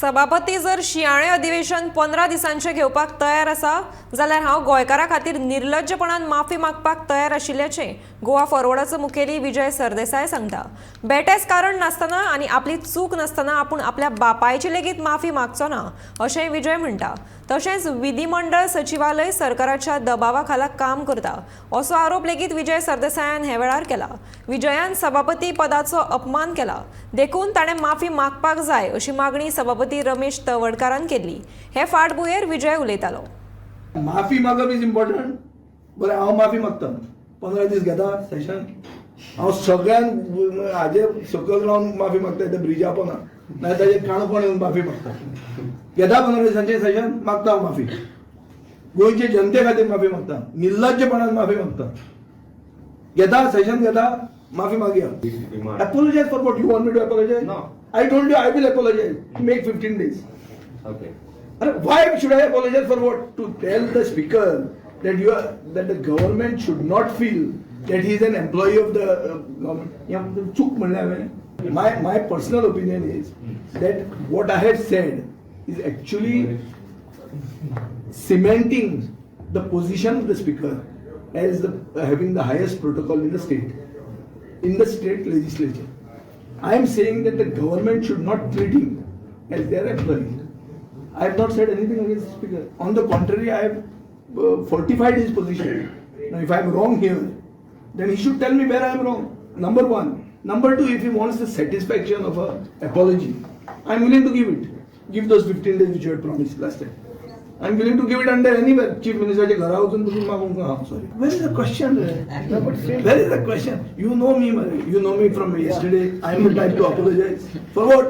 सभापती जर शियाळे अधिवेशन 15 दिसांचें घेवपाक तयार आसा जाल्यार हांव गोंयकारां खातीर निर्लज्जपणान माफी मागपाक तयार आशिल्ल्याचें गोवा फॉरवर्डाचो मुखेली विजय सरदेसाय सांगता. बेटेच कारण नासतना आनी आपली चूक नासतना आपूण आपल्या बापायची लेगीत माफी मागचो ना, अशेंय विजय म्हणटा. तशेंच विधिमंडळ सचिवालय सरकाराच्या दबावा खाला काम करता, असो आरोप लेगीत विजय सरदेसायान हे वेळार केला. विजयान सभापती पदाचो अपमान केला, देखून ताणें माफी मागपाक जाय, अशी मागणी सभापती रमेश तवडकारान केल्ली. हे फाटभुंयेर विजय उलयतालो. माफी मागप is important. बरें, हांव माफी मागता. 15 दीस घेता सेशन. हांव सगळ्यांक हाजे सकयल रावन माफी मागता. ते ब्रिजा पोना ना ताजे काणकोण येवन माफी मागता. घेता 15 दिसांचे सेशन, मागता हांव माफी. गोंयचे जनते खातीर माफी मागता, निर्लज्जपणान माफी मागता. घेता सेशन, घेता, माफी मागया. Apologize for what? You want me to apologize? No. I told you I will apologize. Make 15 days. Okay. अरे, why should I apologize for what? To tell the speaker that the government should not feel that he is an employee of the government. Yeah, चूक म्हणलें हांवें. My personal opinion is that what I have said is actually cementing the position of the speaker as the having the highest protocol in the state legislature. I am saying that the government should not treat him as their employee. I have not said anything against the speaker. On the contrary, I have fortified his position. Now, if I am wrong here, then he should tell me where I am wrong. Number one. Number two, if he wants the satisfaction of a apology, I am willing to give it. Give those 15 days which you had promised last time. I am willing to give it under anywhere. Chief Ministerच्या घरा वचून बसून मागूंक हांव sorry. Where is the question? Where is the question? You know me, you know me from yesterday. I am the type to apologize. For what?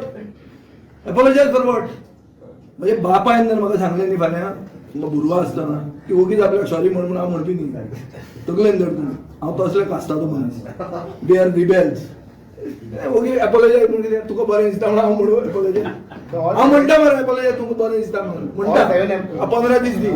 Apologize for what? म्हणजे बापायन जर म्हाका सांगलें न्ही फाल्यां भुरगो आसतना की ओगीच आपल्याक सॉरी म्हण म्हणून, हांव म्हणपी न्ही. तकलेन धर तुमी, हांव तसले कास्ताचो मनीस. We are rebels. ओगी एपोलोजायज म्हणून कितें तुका बरें दिसता म्हणून हांव म्हणू एपोलोजायज? हांव म्हणटा मरे एपोलोजायज, तुका बरें दिसता म्हणून म्हणटा. 15 दीस दी.